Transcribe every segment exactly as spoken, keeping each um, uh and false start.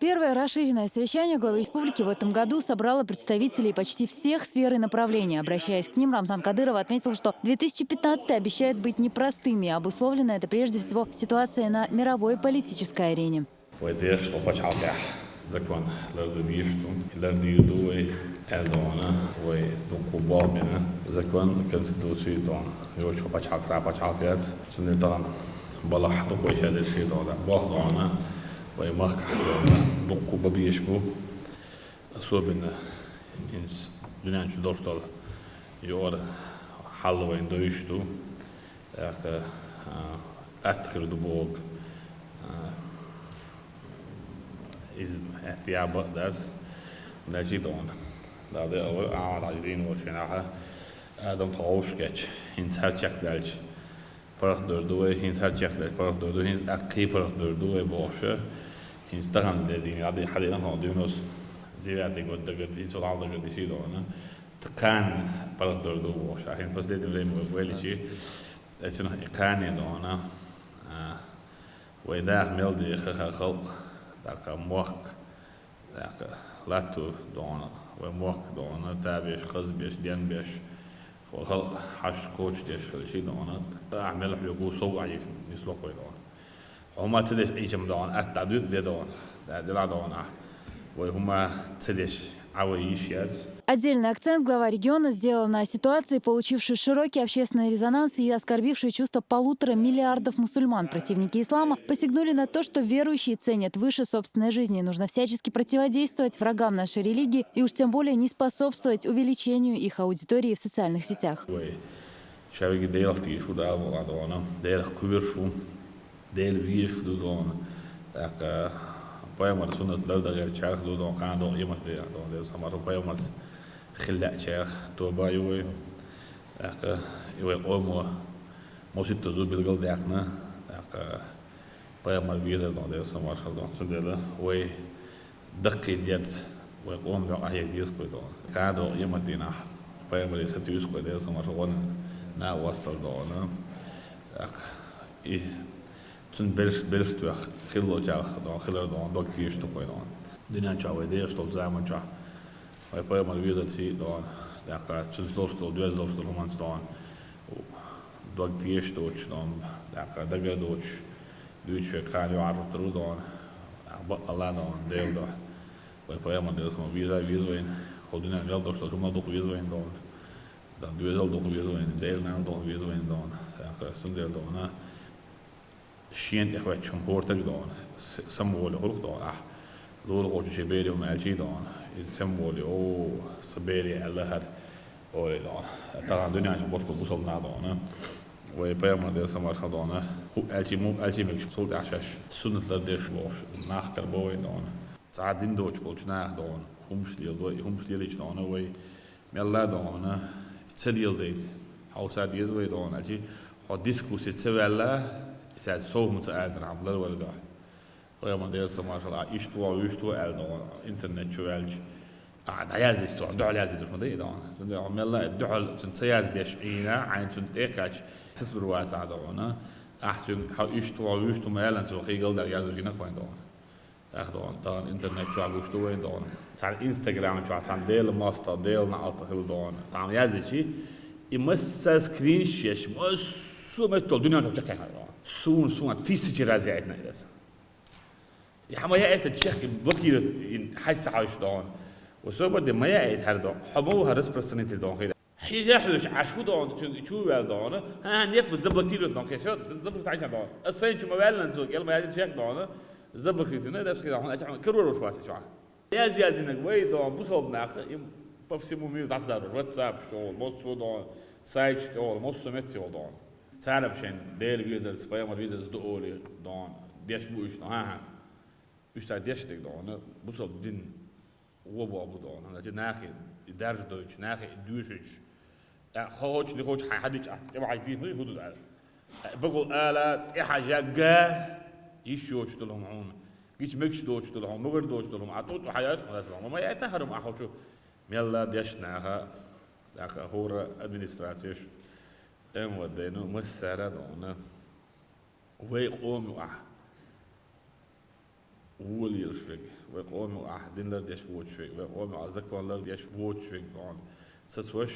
Первое расширенное совещание главы республики в этом году собрало представителей почти всех сфер и направлений. Обращаясь к ним, Рамзан Кадыров отметил, что две тысячи пятнадцатый обещает быть непростым, и обусловлено это прежде всего ситуацией на мировой политической арене. Вай дешта пачхьалкхехь закон лардуьйш ду, лардуьйр ду вай, аьлла дона, вай дуккха болх бина закон, конституци дона. Йоцу пачхьалкх, цхьа пачхьалкх яц, цундела тахана балахь ду вай ша дерш дона, болх дона, вай махкахь дона, дуккха бан безаш бу. Особенно хӀинца дуьнен чу долуш долу юкъара хьал вайна довзуьйтуш ду. ТӀаккха, а, атта хир ду боху, а, иза хӀетта яба а дац, лаьжи дона. Дала декъала вай, Ахьмад Хьажи дийна волчу хенахь, Адам тхо вовшах кечча, хӀинца хӀара чекхдаьлча, паргӀатдевр ду вай, хӀинца хӀара чекхдаьлча, паргӀатдевр ду, хӀинца аьккхий паргӀатдевр ду вай бохуш, хӀинца тахана де дийна, хьадийна хьо девяносто девятый год дагар, хӀинца хьал дагар дисий дона, кхана паргӀатдевр ду бохуш, а хӀинца последнее время вай вай личи, эцунах и кхане дона, а, вай даха мел деха халкъ, тӀаккха мохк, тӀаккха латто дона, вай мохк дона, табеш, хазбеш, денбеш, вай халкъ хьаш кочдеш хилчий дона, ахь мел хьоьгу сов а йиш нисло вай дона. ХӀума ца деш Ӏийчам дона, атта дӀадуьту де дона, да, дела дона ахь. Вай хӀума ца деш Ӏа вай йиш яц. Отдельный акцент глава региона сделал на ситуации, получившей широкий общественный резонанс и оскорбившей чувства полутора миллиардов мусульман. Противники ислама посягнули на то, что верующие ценят выше собственной жизни. Нужно всячески противодействовать врагам нашей религии и уж тем более не способствовать увеличению их аудитории в социальных сетях. Вай шаьш Делах тийша ву, Дала мукъ лахь дона, Делах кхоьруш ву, Дела везаш ду дона. ТӀаккха пайхамар суннат лардеш гӀертачарах ду дона, кхана доккха къемат де дона, Делера салам-маршалла, пайхамарца хила лаьачарах тоба ю вай. ТӀаккха и вай къомо маситтаза билгалдаьккхина, тӀаккха пайхамар везар дона, Делера салам-маршалла дона. Цундела вай даккхий дерца вай къоман докъа хьега деза вай дона. Кхана доккха къемат дийнахь пайхамаре сатуьйсу вай, Делера салам-маршалла, гӀо, накъосталла дона. ТӀаккха и цуьнан белш-, белш тоьхна хиллачарах дона, хилар дона, дог тешаш ду вай дона. Дуьнен чохь вай дехаш долчу заман чохь вай пайхамар везар сий а дона, тӀаккха цуьнца долуш долу, доьзна долуш долу хӀуманца дона, дог тешаш доцуш дона, тӀаккха дагар доцуш дуьйцуш вай кхана юьхьар хӀуттур ву дона, тӀаккха баккъалла дона, Делан дуьхьа. Вай пайхамар, Делера салам-маршалла, веза а веза вайна, хӀокху дуьненна мел долуш долчу хӀуманна дукха веза вайна дона, дан доьзал дукха веза вайна, Делан нана дукха веза вайна дона, тӀаккха цундела дона, шена тӀехветтачу хӀума хӀора стаг дона, с-, самаволе хуьлу дона ахь. Лулахочун шен бере хӀума аьлчий дона, иза самаволе, о, сан бере аьлла хӀара, олий дона. Тахана дуьнен чу болуш бу бусалба нах дона. Вай пайхамар, Делера салам-маршалла дона, хӀу аьлчий, муха аьлчий мегаш, цул тӀаьхьа шаьш суннат лардеш бохуш нах карабо вай дона. Цхьа дин доцуш болчу наха дона хӀумаш леладо, и хӀумаш лелийча дона вай мелла а дона ца леладайта хьовса деза вай дона, аьлчи хьо дискуссий ца ваьлла, и цаьрца сов хӀума ца аьллархьама ларвара дуьхьа. Пайхамар, Делера салам-маршалла, ахь иштта ву, вуьшта ву аьлла дона, интернет чу ваьлча, ахь дӀаязйича, цунна дуьхьал язйийдеш ма дай дона. Цундела хьо мелла а дуьхьал цунна ца яздеш Ӏийна, хьайна цунна тӀекхаьчча, ца лур вацахь дона, ахь цуьнга хьо иштта ву, вуьшта ву ма аьллан, цо кхин галдаьлла яздеш гина вайна дона. ТӀаккха дона, тахана интернет чохь гуш ду вайна дона. Цхьана Instagram чохь, цхьана Делан мостагӀа, Делан неӀалт хила дона. Цхьана язйичи, и масса скринш еш, массо а меттехула дуьнен чохь чекхъяьккхина дона. Суна, суна тысячи раз яийтина иза. И хьан ма яийтина чекх, и блокировать, и хьажа ца хьожуш дона. Ва собар де ма яийта хӀара дона. Хьо ма ву хӀара распространитель дона хила. Хьижа хьуьйсу Ӏаш хӀу дона, цуьнга чу ваьлла дона. ХӀан-хӀа, некъ бу заблокировать дона, кхин шо заблокировать дона. Ас сайн чу ма ваьллан цо, кӀел ма яздина чекх дона. Заблокировать дина, дас хила хьуна, ача хьуна карор вуш вац чохь. Яз яздинарг вай дона, бусалба нах, им по всему миру дӀасадарош, WhatsApp чу дона, массо а дона, сайт чу дона, массо а метте дона. Царна шайн Дела везарца, пайхамар везарца ду олий дона, деш бу уьш дона, хӀан-хӀа. Уьш цара деш дерг дона, бусалба дин гӀо боху дона, хӀунда аьлча нахе и даржа дойтуш, нахе и доьшуьйтуш. Э, хо-, хӀочу, хӀочу хьайн хьадича, тӀе бахьа дийхна хӀу ду аьлла. Э, багал ала, тӀе хьажа, га, йиш йоцуш долу хӀума хьуна. Гича мегаш доцуш долу хӀума, магар доцуш долу хӀума, а тӀу-тӀу хьан яйта хьуна, аса, ма ма яйта хӀара хӀума, а хӀочу. Мелла дешна наха, тӀаккха хӀора администрацеш, МВД, ну, массара а дона. Вай къома ю ахь. Вуалераш вег, вай къоме а дин лардеш воцуш вег, вай къоме а закон лардеш воцуш вег дон. Сацваш,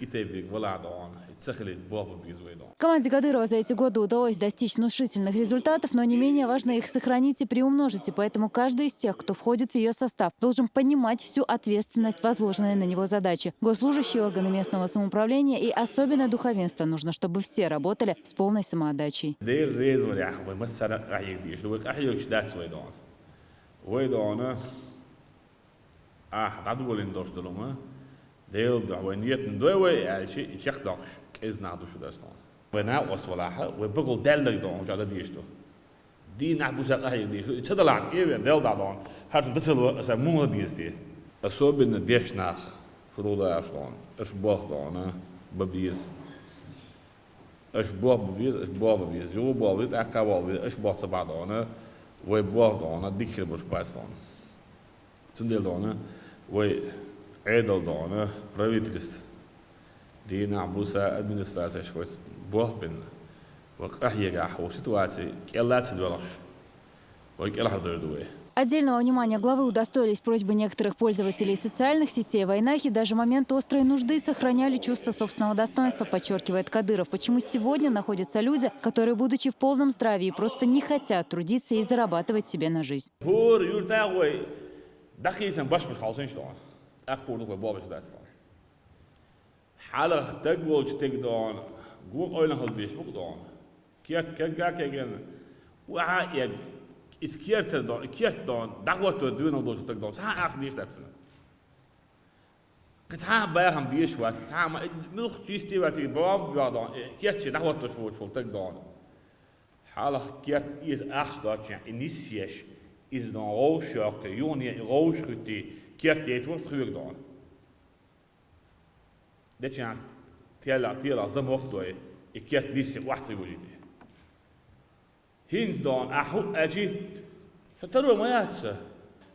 и тайвег вала дон, ца хилит боху безвай дон. Команде Кадырова за эти годы удалось достичь внушительных результатов, но не менее важно их сохранить и приумножить, и поэтому каждый из тех, кто входит в ее состав, должен понимать всю ответственность, возложенные на него задачи. Госслужащие, органы местного самоуправления и особенно духовенство нужно, чтобы все работали с полной самоотдачей. Дел реза валяхь, вай массара къахьег деш, вай къахьегаш дац вай дон. Вай дона, а, дадволин дош долума, Дел дохь вай ниетна дой вай, аьлчи, и чех дохуш, кӀезиг нах ду шу дас дон. Вай накъост валахьа, вай багал даьллаг дон, жа да деш ду. Дийнахь буса къахьег деш ду, и ца далахь, кӀевен, Дел да дон, хьарчу дацало, аса муха деза те. Особенно деш нах, шу ду даш дон, аш бох дона, ба беза. Аш бох ба беза, аш бох ба беза. Югу бох ба беза, аьхка бох ба беза, аш бох ца ба дона, вай бох дона, дикхир буш бац дона. Цундела дона, вай Ӏедал дона, правительство, дийнахь буса администрацияш вай бох бина, вай къахьегахь, вай ситуаци кӀелла ца доьлхуш, вай кӀелхьардойр ду вай. Отдельного внимания главы удостоились просьбы некоторых пользователей социальных сетей. Вайнахи даже в момент острой нужды сохраняли чувство собственного достоинства, подчеркивает Кадыров. Почему сегодня находятся люди, которые, будучи в полном здравии, просто не хотят трудиться и зарабатывать себе на жизнь. ХӀора юрта вай дӀакхийсан башмаш хьалсанаш дона. ТӀаккха хӀора дукха бобаш дац дона. Хьалха таг волчу таг дона, гон къойлан хала беш бу дона. Керт кагга кеган, уьхьа эг, иза кертар дона, и керт дона, дӀахӀотто дуьйнал долчу таг дона, цхьа а ахча деш дац цунна. Кхин цхьа а бахам беш вац, цхьа а ма, муьлхха чисти вац, и бом беш дона, и керт шен дӀахӀоттош воцуш волу таг дона. Хьалха керт иза ахча доцчехь, и нисъеш, иза дона гӀовш йоккхий, юхане и гӀовш хуьттий, керт яйтар хьоьга дона. Дечахь тела-, телахь замок дой, и керт нисъе охьа ца йожийта. ХӀинца дона, ахь хӀуъ аьлчи, сан таро ма яц сан.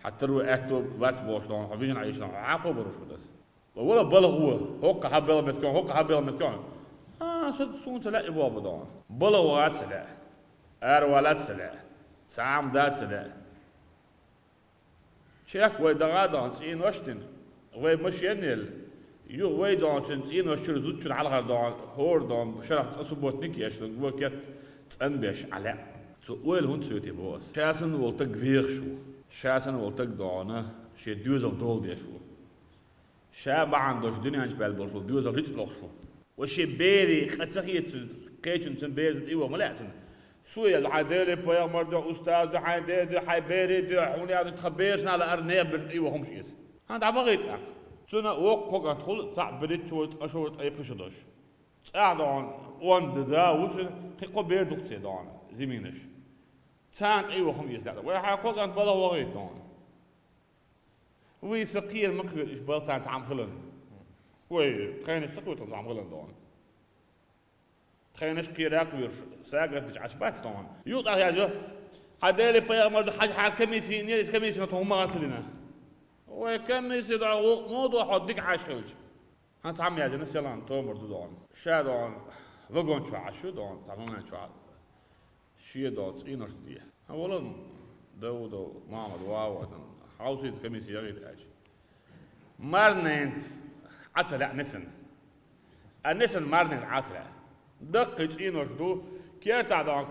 Хьан таро аьтто бац бохуш дона, хьо вижина Ӏийшина, хьо хьакхо баруш ву дас. Вала балагӀо, хӀокху хьан белхам меткон, хӀокху хьан белхам меткон. А, сан суна ца лаьа и боху дона. БалагӀа ца лаьа, аравала ца лаьа, цхьа а ма дац ца лаьа. Чехка вай даха а дахана цӀенош а дина, вай машен а елла, юха вай дахана цуьнан цӀенош чуьра зудчун хьалхара дахана, хӀора дахана шарахь цкъа субботник а еш, гокет цӀанбеш Ӏа лаьа. Цо ойла хӀунда соьте боху ас? Ша санна волу таг вехаш ву. Ша санна волу таг дахана шен доьзал дола деш ву. Ша бахьана долуш дуьнен чу баьлла болуш волу доьзал рицкъ лохуш ву. Ва шен берийн къа ца хета цуьнан, кхечуьнца берзан тӀе ваха ма лаьа цуьнан. Суна ял, хьайн Деле пайхамар ду, устаз ду, хьайн ден ду, хьайн берийн ду, хьуна ял ду, тхан берашна лаар нехан берзан тӀе ваха хӀумаш иза. Хьан дӀабахийта тӀаккха? Цуьнан воккха кхо кӀант хуьлу, цхьаъ берхӀитта ву, ткъа шо ву, ткъе пхи шо долуш. ЦӀахь дохана онда да ву цуьнан, кхин кхо бер дукха ца дохана, зимийнаш. Царна тӀе ваха хӀума иза лаьа. Вай хьайн кхо кӀант балха вахийта дохана. Вуй, со кхера ма кхоьру, иштта бала царна цхьа хӀума хиларна. Вай, тхайнаш ца кхоьру цхьа хӀума хиларна дохана. Тхайнаш кхера а кхоьруш, сагатдича Ӏаш бац дохана. Юха тӀаккха яьлла, хьан Деле пайхамар ду, хьажа хьан комиссия йинера, иза комиссия тхуна хӀумма а ца дина. Вай, комиссия дохьа гӀуллакх ма ду хьо дика Ӏаш хилча. Хьан цхьамма яздина селан томар ду дохана. Ша дохана вагон чохь Ӏаш ю дохана, цхьа вагон чохь. Шен дохана цӀенош де. Хьан вала Даудов Махьмад ваха ватана, хьовсийта комиссия яхийта аьлча. Марненца Ӏа ца лаьа несана. А несана марненца Ӏа ца лаьа. Даккхий цӀенош ду, кертахь дохана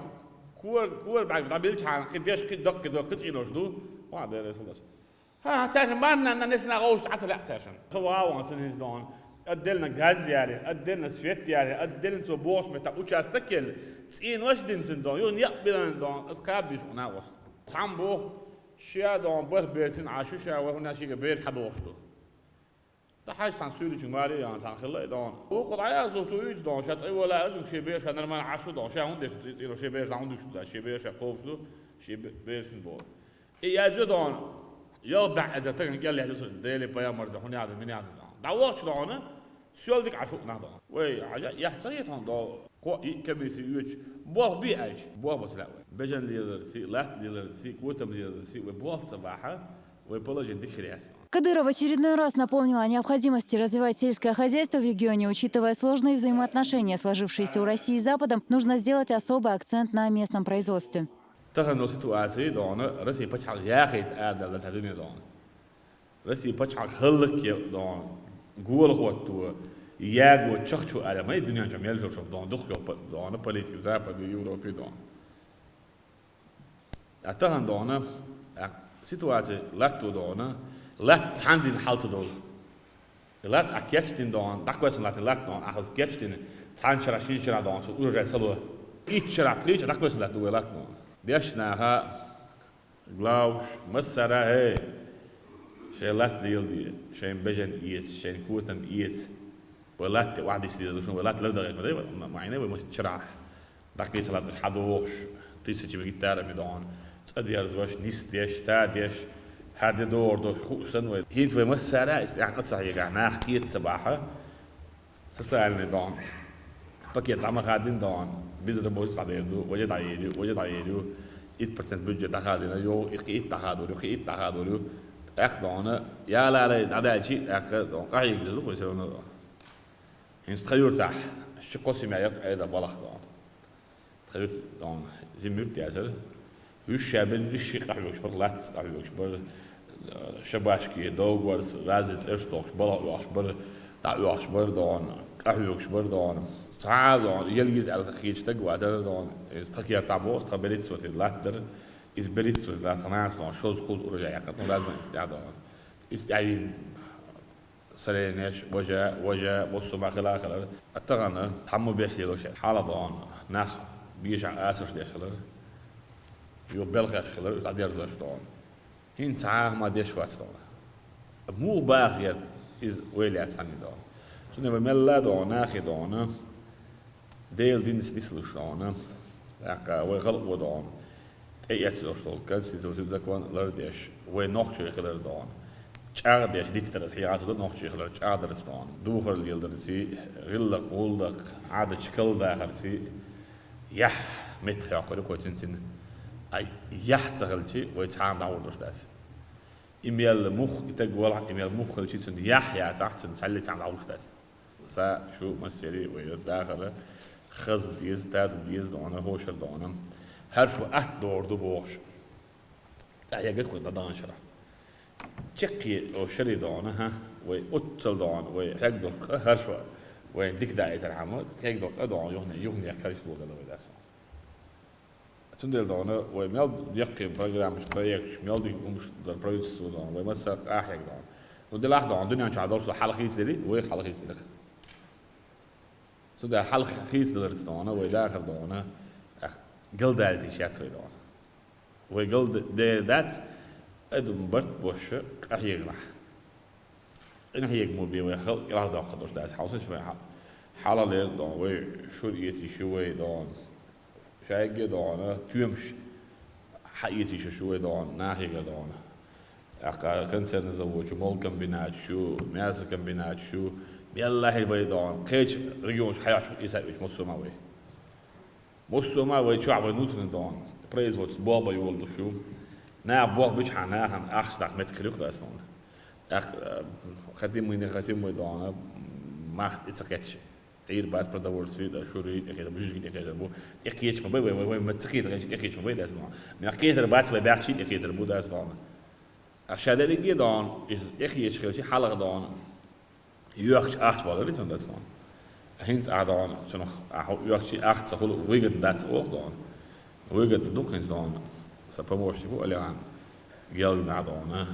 кор-, кора бӀаьрг дӀабилчхьана, кхин деш, кхин даккхий дохана, кхин цӀенош ду. Ва Дела, Расул дас. ХӀан, хьан цаьршинна марнанна несана гӀовшаш Ӏа ца лаьа цаьршинна. Тхо ван ван цунна хӀинца дохана. Отдельно газ яьлира, отдельно свет яьлира, отдельно цо бохуш меттахь участок елла. ЦӀенош а дина цуьнан дохана, юха некъ биларна дохана, аса кхаба дийш ву накъост. Цхьамма боху, ша дохана барх берсина Ӏаш ю ша, вай хӀунда шега бераш хьадохуш ду. ДӀахьажа цхьана суьйличуьнга маре а яхана цхьана хилла и дохана. Вукху дӀаяхьа зух ту уьйцу дохана, ша цӀе вола аьлла, шен бераш нормально Ӏаш ю дохана, ша хӀунда деш ду цӀе, цӀе, шен бераш дӀа хӀунда гуш ду, ша шен бераш кхобуш ду, шен бе-, берсина боху. И яздо дохана, ял баьӀ эзар тагана кӀел яздо со, Деле пайхамар ду, хӀун яхда, мин яхда дохана. ДӀавахча дохана, соьл дика Ӏаш хӀуъ нах дохана. Вай, хьажа, яхь ца хета хьуна дохана. Кхо и комиссия оьцуш, болх бе аьлча, болх бац лаьа вай. Бежан леларций, латта леларций, котам леларций, вай болх ца бахьа, вай положение дика хир яц. Кадыров в очередной раз напомнил о необходимости развивать сельское хозяйство в регионе. Учитывая сложные взаимоотношения, сложившиеся у России с Западом, нужно сделать особый акцент на местном производстве. Тахан йола ситуаци дона, Росси пачхьалкх яхийта арадаьлла цхьа дуьне дона. Росси пачхьалкх хӀаллакье дона, гола хӀотто, яго, чахчо аьлла, май дуьнен чу мел йолчу дона, дукха йолу дона, политика Западе, Европе дона. А тахан дона, а ситуаци латто дона, латта цхьана дина хьал ца долу. И латта а кечдина дона, дӀакхоьссина латтина латта дона, ахаза кечдина, цхьана шарахь, шина шарахь дона, цу урожай сало. Итт шарахь, пхи шарахь дӀакхоьссина латта ду вай латта дона. Дешнаха, главш, массара, хӀей, шайн латта леладе, шайн бежан эца, шайн котам эца. Вай латта тӀе охьадисса деза ду шуна, вай латта лардахь ма дай, ма, ма айна вай масийтта шарахь. ДӀакхийса латташ хьадохуш, тысячами гектарами дона, цӀа дерзош, нис деш, та деш, хьан де догӀур долуш хууш санна вай. ХӀинца вай массара а, иза тӀехь а ца хьегахь, нах кхета ца бахьа, социальный дона. Пакет дӀа ма хаддина дона, безработица дӀадер ду, важа дӀаер ю, важа дӀаер ю, итт процент бюджет дӀахадийна, йо, и кхин итт дӀахадор ю, кхин итт дӀахадор ю. ТӀаккха дона, ялалай дӀадаьлчи, тӀаккха дона, къахьега деза ду, вай все равно дона. ХӀинца тхан юьртахь, ши-кхо семья яра Ӏедал балхахь дона. Тхан юьрт дона, жима юьрт яцара. Уьш ша бен, уьш ши къахьоьгуш бара, латтаца къахьоьгуш бара, шабашки, довгорца, разный цӀераш тохуш, балха оьхуш бара, дӀа оьхуш бара дона, къахьоьгуш бара дона. Цхьа а дона, елгиз аьлла кхечу стаг вацара дона. Иза тхан кертахь боху, тхан берица латта дара. Иза берица латта, тхан нана дона, шозза-кхузза урожай яьккхина, ну, разный иза тӀехь дона. Иза тӀаьхьа вийна. Саренеш, важа, важа, массо а ма хила хилар. А тахана, тхьамма беш лело шаьш. Хьала дона, нах бешахь асарш деш хилар. Юха белхаш хилар, уьш дӀадерзош дона. ХӀинца цхьа а хӀума деш вац дона. Муха бахар иза вай лаьцна дона. Цундела вай мелла а дона, нахе дона. Делан динца нислуш дона, тӀаккха вай халкъо дона, тӀеэцна йолуш долу конституци, закон лардеш, вай нохчий хилар дона, чӀагӀдеш дицдарца, хьехьа ца до нохчий хилар чӀагӀдарца дона, духар леладарций, гӀиллакх, гӀуллакх, Ӏадаташ калдахарций, яхь меттахъяьккхира кхо цуьнцина. Ай, яхь ца хилчи, вай цхьа а дӀагӀур долуш дац. И мел мух, и таг валахь, и мел мух хилчи, цуьнан яхь яцахь, цуьнан цхьалле цхьаьна дӀагӀуш дац. Са, шу, массери, вай дахар хаза деза, тата деза дона, хӀошар дона. ХӀара шу атта догӀур ду бохуш. ТӀаьхьегар кху дӀадахана шарахь. Чеккхе, о, шаре дона, хӀа, вай оццал дона, вай хьегдоккха, хӀара шу вайн дика даийтархьама, хьегдоккха дона, юхне, юхне караш ло дала вай дас. Цундела дона, вай мел деккхий программаш, проекташ, мел дика хӀумаш дар правительство дона, вай массара къахьега дона. Ну, делахь дона, дуьнен чохь долуш хьала хийцадели, вай хьала хийцадели. Цундела хьала хийцадаларца дона, вай дахар дона, ах, галдалийта йиш яц вай дона. Вай галде дац, адам барт боша къахьегалахь. Къинхьегаммо бен вай халкъ кӀелхьардоккхур долуш дац. Хьовсалаш вай хьа-, хьалалера дона, вай шура эцийша вай дона. Шайга дона, тоьмаш хьаэцийша шу вай дона, нахега дона. ТӀаккха консервный заводаш ю, молкомбинаташ ю, мясокомбинаташ ю, меллахӀи вай дона. Кхечу регионаш хьаьхча эца а веш, массо а ма вай. Массо а ма вай чохь вай внутренний дона, производство болх бан йолалуш ю. Наха болх бичхьана, нахана ахча даккха меттиг хир ю-кх дац дона. ТӀаккха, э, хатим вайна, хатим вай дона, мах тӀе ца кхетча. Ӏийр бац продовольствие, да, шура тӀекхетар бу, жижиг тӀекхетар бу. ТӀекхеташ ма бай, вай, вай, вай, ма ца кхетар, тӀекхеташ ма бай дац дона. Ма кхетар бац, вай баьхчий тӀекхетар бу дац дона. Ах ша дерриге а дона, иза тӀекхеташ хилчи хьалха дона. Йоьхча ахча балар иза дац дона. ХӀинца ахь дона, цунах ахь йоьхчи ахча ца хуьлу выгодно дац оха дона. Выгодно ду хӀинца дона. Сан помощник ву Алихан, гелгнахь дона.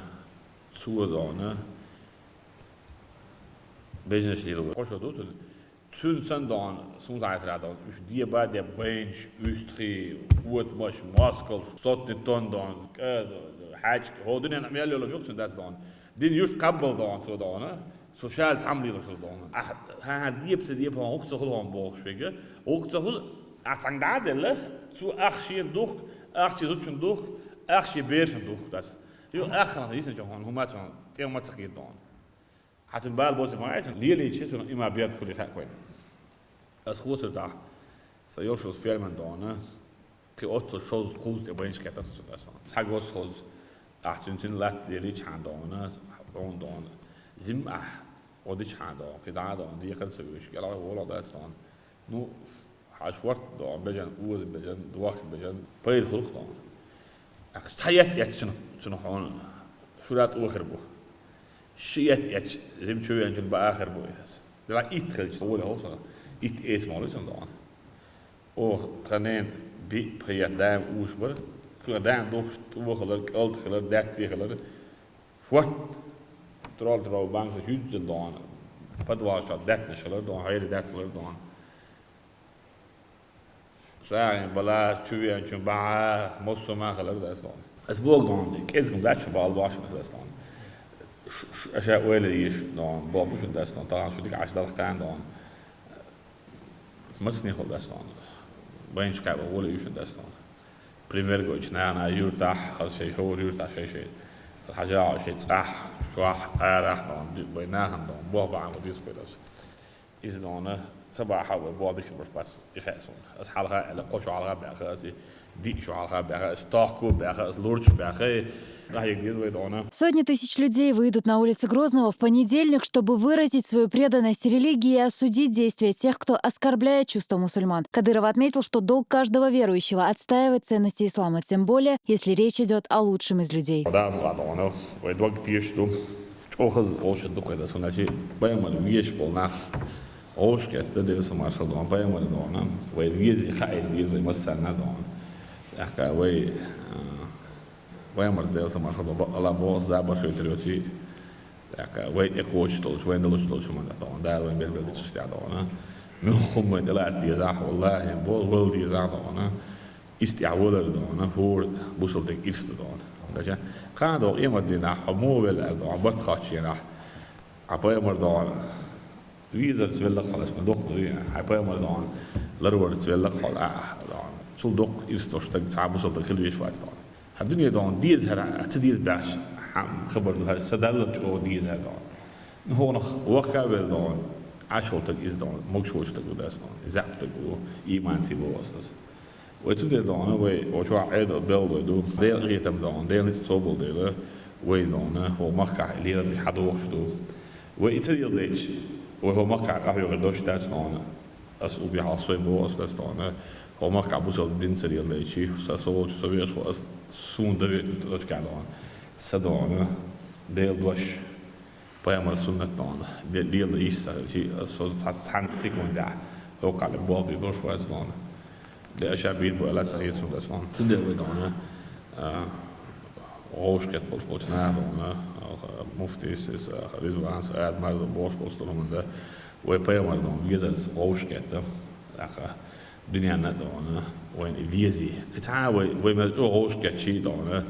Цо дона. Бежнаш лийла вай. Хошо ду цуьнан. Цуьнан санна дона, сунзахьайтара дона. Уьш деба а де, байнаш, уьстагӀий, котамаш, москалш, сотни тонн дона, кӀа, хьаьчка. ХӀо дуьненахь мел йолу юха цуьнан дац дона. Дина юьрт кхаббал дона цо дона, цо шала цхьамма лелаш хила дона. Ахь, хӀан-хӀа, деба ца деба, хӀун гӀуллакх ца хуьлу хьуна бохуш вега. ГӀуллакх ца хуьлу, ахь цхьаьнга дӀа а делла, цо ахча шена духку, ахча шен зудчунна духку, ахча шен берашна духку дац. Юха ахчанах йисинчу хьуна хӀума цунна тӀе ма ца кхета дона. Хьан цуьнан бала боцург ма хаьа, лелийча цунах иман берда хуьлий хаьа вайна. Ас хосар дахь, сан йолуш ферман дона, кхин оццул шозза-кхузза тӀе байнаш кхетар сан цуьнан. Цхьа гос хозза, ахь цуьнан цуьнан латта лелийчхьана дона, хьуна дона. Зим ахь, гӀо дичхьана дона, кхин дӀа а дона, декхар а ца вуьйш, кӀелхьа а волахь дац дона. Ну, хьан шорта дона, бежан, оза бежан, дохка бежан, пайда хуьлу-кх дона. Цхьа етт эцча цунах, цунах хьона шура тӀо хир бу. Ши етт эцча жима чу веанчун баа хир бу иза. Дала итт хилча, тхо волехь хьо со, итт эца ма хуьлу цунна догӀана. Оха тхан ненан биъ пхи етт даим уьш бара. Тхо даим духуш тӀо хилар, кӀалт хилар, даьтте хилар. Шорт трол-трол банкаш юьззина догӀана. Подвалаш чохь даьттанаш хилар догӀана, хьерий даьтта хилар догӀана. СагӀин бала, чу веанчун баа, массо а ма хилар дац догӀана. Ас боху догӀана, кӀезиг-м дац шун бала бохуш ас догӀана. Ш-, ш-, аша ойла еш догӀана, боху шун дац догӀана, тахана шу дика Ӏаш далахь тан догӀана. Массане хила дац догӀана. Байнаш кхаба гӀоле ю шун дац догӀана. Пример гойтуш нахана юьртахь, хаза шай хӀора юьртахь шай-шай. Хьажа шай цӀахь, чохь, арахь догӀана, ди-, бай нахана догӀана, боху бахьана ма дийца кхуьйту ас. Иза догӀана, ца бахьа вай боху дика барш бац, и хаьа суна. Ас хьалха аьлла, кхо шу хьалха баьха ас, и диъ шу хьалха баьха ас, тохку баьха ас, лурчу баьха, и нахьега деза вай догӀана. Сотни тысяч людей выйдут на улицы Грозного в понедельник, чтобы выразить свою преданность религии и осудить действия тех, кто оскорбляет чувства мусульман. Кадыров отметил, что долг каждого верующего — отстаивать ценности ислама, тем более, если речь идёт о лучшем из людей. Дала догӀана, вай дог тешаш ду. ЧӀогӀа хаза вовшах ду кхайда, хӀунда аьлча пайхамар везаш болу нах вовшахкхетта, Делан салам-маршалла догӀана, пайхамар догӀана, вай везий хаийта деза вай массарна догӀана. ТӀаккха вай, а, пайхамар, Делан салам-маршалла догӀана, бакъ Алла боху, забар шойтар йоций, тӀаккха вай тӀекхочуш долчу, вайна далуш долчу хӀуманна догӀана, Дала вайн бер-бер дицаш тӀехь догӀана. Муьлхха хӀума вайн тӀелаца дезахь, валлахӀи, боху, вала дезахь догӀана. Иза тӀехь валар догӀана, хӀора бусалба дерг ирс ду догӀана. Дача, кхана догӀу къемат дийнахь, хьо муха велла аьлла догӀана, барт хоттучу хенахь, хьан пайхамар догӀана, везарца велла-кх хьо, ас ма доккха дуй, хьан пайхамар догӀана, ларварца велла-кх хьо, а, догӀана. Цул доккха ирс долуш стаг цхьа бусалба стаг хила везаш вац догӀана. Хьан дуьне догӀана, деза хӀара, ца деза баьхча, хьан хабар ду хӀара, сан Далла чӀогӀа деза хӀара догӀана. Ну, хьо нах вахка а велла догӀана, Ӏаш волу стаг иза догӀана, могуш волчу стаг ву дац догӀана, заьӀап стаг ву, ийманций боху ас. Вай цундела догӀана, вай, вай чохь Ӏедал белла вай ду, Делан къинхетам догӀана, Делан ницкъ собал дела, вай догӀана, хӀо махкахь лелаш хьадохуш ду. Вай и ца леладайташ, вай хӀо махкахь къахьоьгур дош дац догӀана. Ас угби хьалха сой боху ас дац догӀана. ХӀо махкахь бусалба дин ца леладайташ, сан со волчу со вехаш ву ас, суна довет дочкахь догӀана. Сан догӀана, Делан дош. Пайхамар суннат догӀана, ле-, лела йиш ца хилчий, со цхьа-, цхьана секундехь хӀокхуьнга болх бийр болуш вац догӀана. Де аша бийр бу аьлла ца хета суна дас догӀана. Цундела вай догӀана, а, вовшахкхетта болуш болчу наха догӀана, а, муфтийс, иза, Ризванс, Ада Марза бохуш болуш долу хӀуманна, вай пайхамар догӀана, везарца вовшахкхетта, тӀаккха дуьненна а догӀана, вайна и везий. Кхин цхьа а вай, вай мел чӀогӀа вовшахкхетчий догӀана,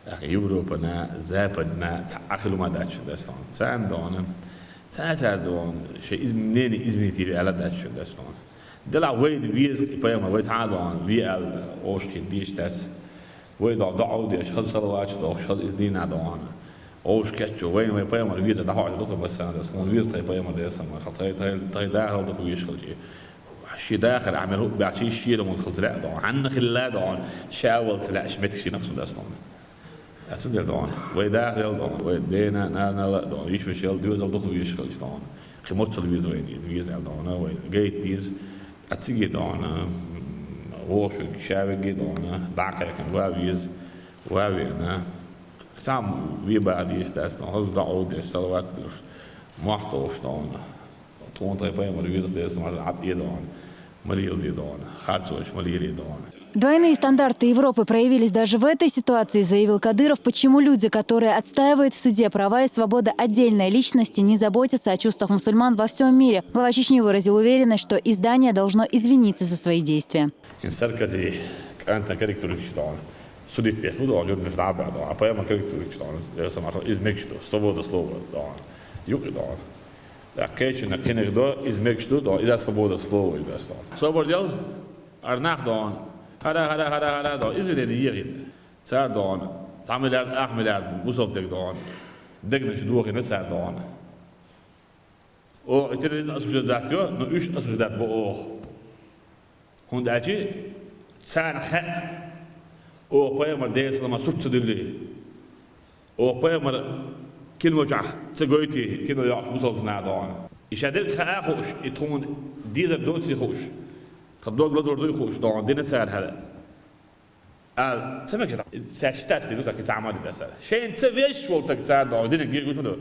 тӀаккха Европана, Западна, цхьа а хила ма дац шуна дас догӀана. Царна догӀана, цара, цара догӀана, шайн изм-, мнение изменить йира аьлла дац шуна дас догӀана. Делахь вайна веза и пайхамар, вай цхьа а догӀана, ве аьлла, вовшахкхетта дезаш дац. Вай догӀана доӀа деш, хаза салаваташ дохуш, хаза иза дийна догӀана. Вовшахкхетчо, вайна вай пайхамар везар дӀахьош ду-кх массарна дас, хьуна веза тхайн пайхамар дела сан маршалла, тхайн, тхайн, тхайн дахар ду-кх везаш хилчий. Шен дахар Ӏамир хӀуъа баьхчий, шен ламаз хаза лаьа догӀана, хьанна хилла догӀана, ша валлалц лаьаш меттиг шена хӀума дац догӀана. Ацу дела догӀана, вай дахарел догӀана, вай дена, нанала а догӀана, йиш-вешел доьзал ду-кх везаш хилча догӀана. Кхин моццал веза вайна, веза аьлла догӀана, вай гайта деза. А циге догӀана, м, вохуш верг ша вегге догӀана, дӀа а кхайкхина, ва веза, ва веана. Цхьа вен баха дезаш дац догӀана, хаза доӀа деш, салават деш, мохь тохуш догӀана. Тхуна тхайн пайхамар веза Делан маршалла Ӏад э догӀана, ма леладе догӀана, харцонаш ма лелае догӀана. Двойные стандарты Европы проявились даже в этой ситуации, заявил Кадыров. Почему люди, которые отстаивают в суде права и свободы отдельной личности, не заботятся о чувствах мусульман во всем мире? Глава Чечни выразил уверенность, что издание должно извиниться за свои действия. Ин Саркози кӀантана корректировкаш догӀана, судить бехк бу догӀана, журналист дӀа а баьхна догӀана, а пайхамар корректировкаш догӀана, Делан маршалла, иза мегаш ду, свобода слова догӀана, юкъе догӀана. ТӀаккха кхечунна кхиниг до, иза мегаш ду догӀана, иза свобода слова ю дас догӀана. Собар дел, ара нах догӀана, хӀара, хӀара, хӀара, хӀара догӀана, извинение ехийта. Цара догӀана, цхьа миллиард, ах миллиард бусалба дерг догӀана, дегнаш дохийна цара догӀана. Оха и терроризм осуждать йо, но уьш осуждать бо оха. ХӀунда аьлча царна хаьа, оха пайхамар Делан салам сурт ца дуьллий, оха пайхамар кино чохь ца гойтий, кино йоккхуш бусалба нах догӀана. И ша дерг хаа а хууш, и тхуна дезар доций хууш, тхан дог лазор дуй хууш догӀана, дина цара хӀара. А, ца мегар, цаьш стац дийду, так и ца ма ди даса. Шен ца веш волу таг цара догӀу, диниг гуш ма ду.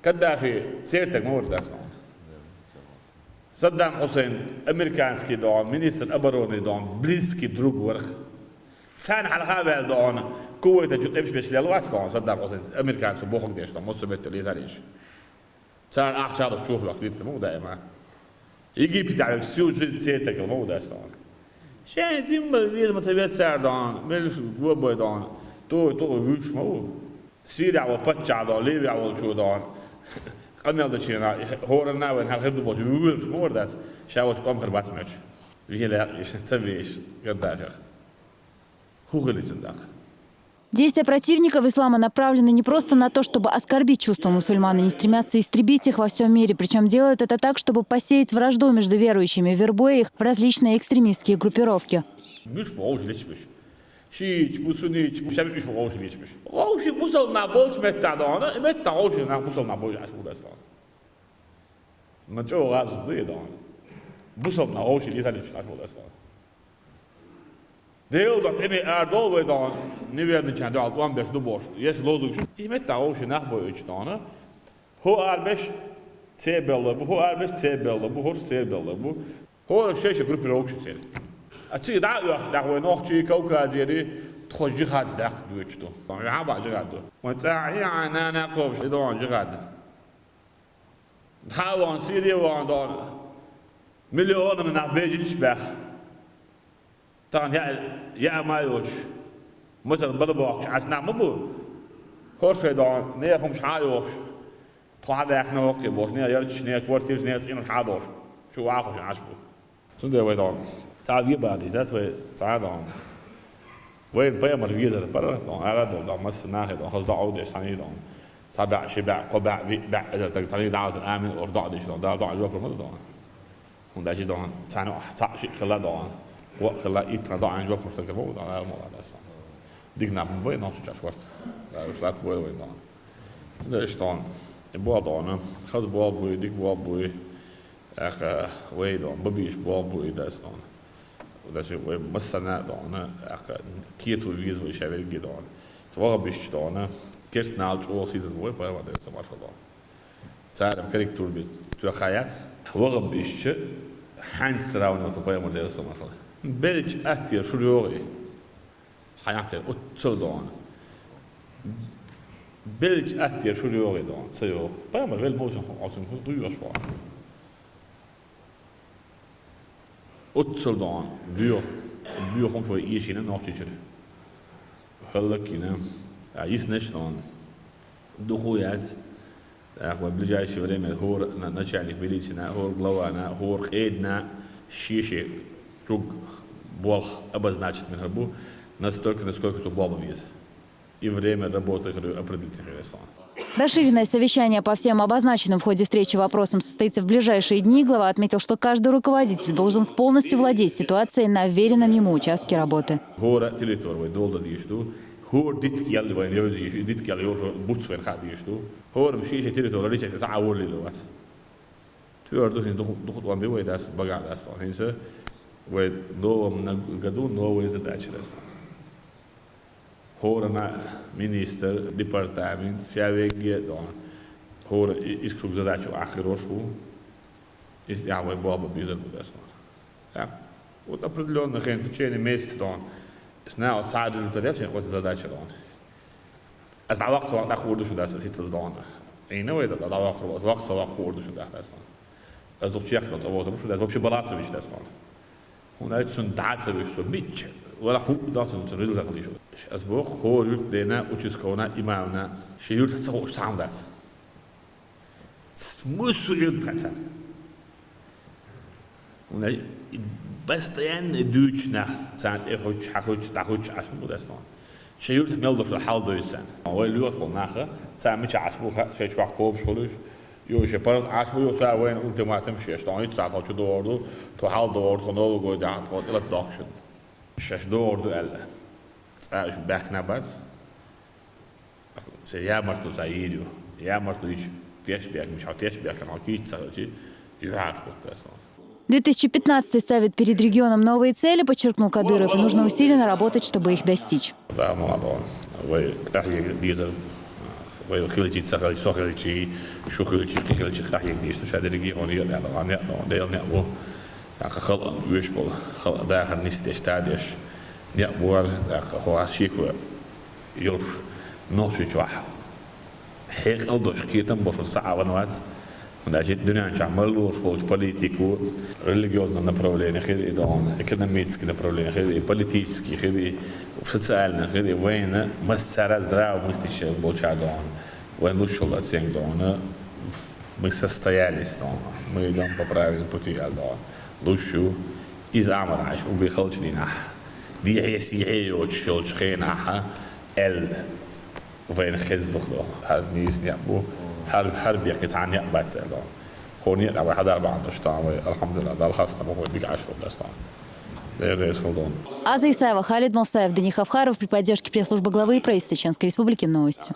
Каддафи церан таг ма вара даса. Саддам Хусейн американский догӀу, министр обороны догӀу, близкий друг варх. Царна хьалха а ваьлла догӀу, Кувайта чу тӀемаш беш лел вац догӀу, Саддам Хусейн американцу бохуг деш догӀу, массо а метта летариш. Цара ахча а долуш чухваккха витта ма ву даима. Египет а век сиу жизнь церан таг ма ву даса догӀу. Шен зимма веза ма ца веза цара догӀу, меллаш гобой догӀу, той ту вуьш ма ву. Сирия волу паччахь догӀу, Ливия волчо догӀу. Къамел дачена, хӀоранна а вайн хьал хир ду боху, вуьйлуш ма вара дац, ша волчу тӀом хир бац моьттуш. Вихи лаьа иша, ца веш, Гаддафих. ХӀун хили цуьнан даккха? Действия противников ислама направлены не просто на то, чтобы оскорбить чувства мусульман, они стремятся истребить их во всем мире, причем делают это так, чтобы посеять вражду между верующими, вербуя их в различные экстремистские группировки. Муьш бу гӀовши лечмаш? Шийташ бу, сунниташ бу, шаьш муьш бу гӀовши лечмаш? ГӀовши мусалнах болчу меттахь догӀу, и меттахь гӀовши нах мусалнах болчу Ӏаш бу даса догӀу. Ма чӀогӀа гӀазот ду и догӀу. Мусалнах гӀовши летариш Ӏаш бу даса догӀу. Делан тӀе ара долу вай догӀу, неверныйчарна дуьхьал тӀом беш ду бохуш, еш лозунгаш, и меттахь гӀовши нах бу уьш догӀу. ХӀо арабеш церан белла бу, хӀо арабеш церан белла бу, хӀорш церан белла бу. ХӀора шай-шай группировкаш ю церан. А цига дӀа а оьхуш, нах вай нохчий, Кавказери, тхо жихад даккха доьчу ду. Вайн хьан баа жихад ду? Вайн цӀа а хьан нана а кхобуш, и догӀу жихад. ДӀа а вахана, Сири а вахана догӀу, миллионами нах бежанаш а баьхна. Тахана яа, яа ма йоцуш, мацалла бала бохкуш Ӏаш нах ма бу. ХӀорш шайн догӀу, нехан хӀумаш хьан а йохуш, тхо хьан даьхна хӀокхе бохуш, нехан ярташ, нехан квартираш, нехан цӀийнаш хьан а дохуш, чу вахуш Ӏаш бу. Цундела вай догӀу, цхьа а вебаллийца дац вай, цхьа а догӀу. Вайна пайхамар везар пара, догӀу, ара а дара, догӀу, массо а нахе, догӀу, хаза доӀа а деш, цхьаьний, догӀу. Цхьа баьӀ, ши баьӀ, кхо баьӀ, виъ баьӀ эзар таг цхьаьний дӀа а вахана, амин олуш доӀа деш, догӀу, Дала доӀа жоп лур ма ду, догӀу. ХӀунда аьлча догӀу, цхьаьна цхьаъ шиъ хилла догӀу, воккха хилла, итт хилла догӀу, жоп лур стаг тера ма ву, догӀу, Дала ма ву, догӀу. Дика нах ма бай, нохчо чаш варт. Дала уьш латта бойла вайн догӀу. ХӀунда аьлча догӀу, и болх догӀу, хаза болх буй, дика болх буй, тӀаккха вай догӀу, бан безаш болх бу и даса догӀу. Даже вай массарна а догӀу, тӀаккха кхето веза вай ша верриге догӀу. Ваххабисташ догӀу, керстанал чӀогӀа сийсаз бу вай, пайхамар, Делера салам-маршалла, догӀу. Цара корректура бен тоьхна яц. Ваххабисташ хьаьнца сравнивать ду пайхамар, Делера салам-маршалла. Беллачу аттера шура йогӀий? Хьан яц церан оццул догӀу. Беллачу аттера шура йогӀий догӀу, ца йогӀу. Пайхамар велла бовзун хӀун, оцун хӀун, хӀун йош вахана? Оццул догӀу, боьха, боьха хӀумаш вай эшийна Нохчийчуьра. ХӀаллакйина, а, йиснаш догӀу. Дукха яц, тӀаккха вай ближайшее время хӀора на-, начальник милицина, хӀора главана, хӀора къедина шен-шен круг болх обозначить мехар бу, настолько, насколько цо болх бан веза. И время работы, говорю, определительное хир ю. Расширенное совещание по всем обозначенным в ходе встречи вопросам состоится в ближайшие дни. Глава отметил, что каждый руководитель должен полностью владеть ситуацией на вверенном ему участке работы. ХӀора территори вай дола дан дезаш ду, хӀора дитт кӀел вайна йовза дезаш, и дитт кӀел йолуш буц вайна хаа дезаш ду. ХӀора шен-шен территори лечахь цхьа а воллийла вац. Твердо хӀинца дукха, дукха тӀом бе вай дас, багахь дас. ХӀинца вай новом на-, году новые задачи растут. ХӀора на-, министр, департамент, ша вегге а догӀу. ХӀора и-, исс круг задача ваххирош ву. Иза тӀехь вай болх бан безар бу дас. Так. Вот определённо хен в течение месяца догӀу. Сна вот схьа а результат яц, шен кхоьца задача догӀу. Ас дӀаваккха ца ваккха дӀахуур ду шун дас, ас хӀинца догӀу. Ӏийна вай дӀа-, дӀаваккхар, ас ваккха ца ваккха хуур ду шун дас. Ас дукха чехка ца вохур ду шун дас, вообще бала ца виш дас догӀу. ХӀунда аьлча цунна дӀа ца вуьсу, со мичча, вала хӀуъа дац цунна, цунна результат хилийша. Ас боху, хӀора юьртдена, участковна, имамна, шен юьртахь ца хууш цхьа хӀума дац. Ц-, муьлш су ил ду тхан царна? ХӀунда и постоянно дуьйцуш нах, царна тӀе хуьттуш, хьан хуьттуш, дӀа хуьттуш Ӏаш ма бу дас догӀу. Шен юьртахь мел долуш хьал дуьйцу царна. Вай лоьхуш болу нах, цара мичахь Ӏаш бу хаьа, шайн чохь кхобуш хуьлуш, ю шайн паргӀат Ӏаш бу, ю цара вайна ультиматум еш, догӀу, итт сахьтал чу догӀур ду, тхо хьал догӀур, тхо Новый годехь, тхо тӀелата дохкушун. Шаьш догӀур ду аьлла. Цкъа уьш баьхкина бац. Церан ямартло цхьа йийр ю. Ямартло йича теш бехкамаш, хьо теш бехкана, хьо кийча ца хилча, юьхьӀаьржа хӀутту аса. Две тысячи пятнадцатый ставит перед регионом новые цели, подчеркнул Кадыров, и нужно усиленно работать, чтобы их достичь. Даим ма дон. Вай къахьега дезар, вай хилчи, ца хилчи, со хилчи, шу хилчи, кхы хилчи къахьега дезаш, шу деррига хьона яа, яа, яа, яа, яа, яа, яа. ТӀаккха халкъан оьш бола, халкъ дахар нисдеш, тадеш. Яа, буар, тӀаккха хьо шеко йолуш, нохчийчохь хьекъал долуш кхетам болуш ца Ӏа ван вац. Даже дуьнен чохь мел лоруш волчу политико, религиозный направление хир и дон, экономический направление хир и политический хир и социальный хир и вайна, масса цара здравомыслящий болчара дон. Вайн луш йолу оценка дон, мы состоялись дон, мы идём по правильному пути аьлла дон. Луш ю, иза амараш, угби халчу дийнахь. Дехье, сехье йоцуш йолчу хенахь, аьлла. Вайна хезна ду-кх дон. ХӀара нийса некъ бу. ХӀара, хӀара бехке цхьа некъ бац аьлла дон. Хьо некъ вай хьадар бахьана долуш тахана вай, алхьамдулиллахӀ, Далла хастам бу, вай дика Ӏаш хӀума дац тахана. Дера реза хила дон. Аза Исаева, Халид Мусаев, Дани Хавхаров при поддержке пресс-службы главы и правительства Чеченской Республики. Новости.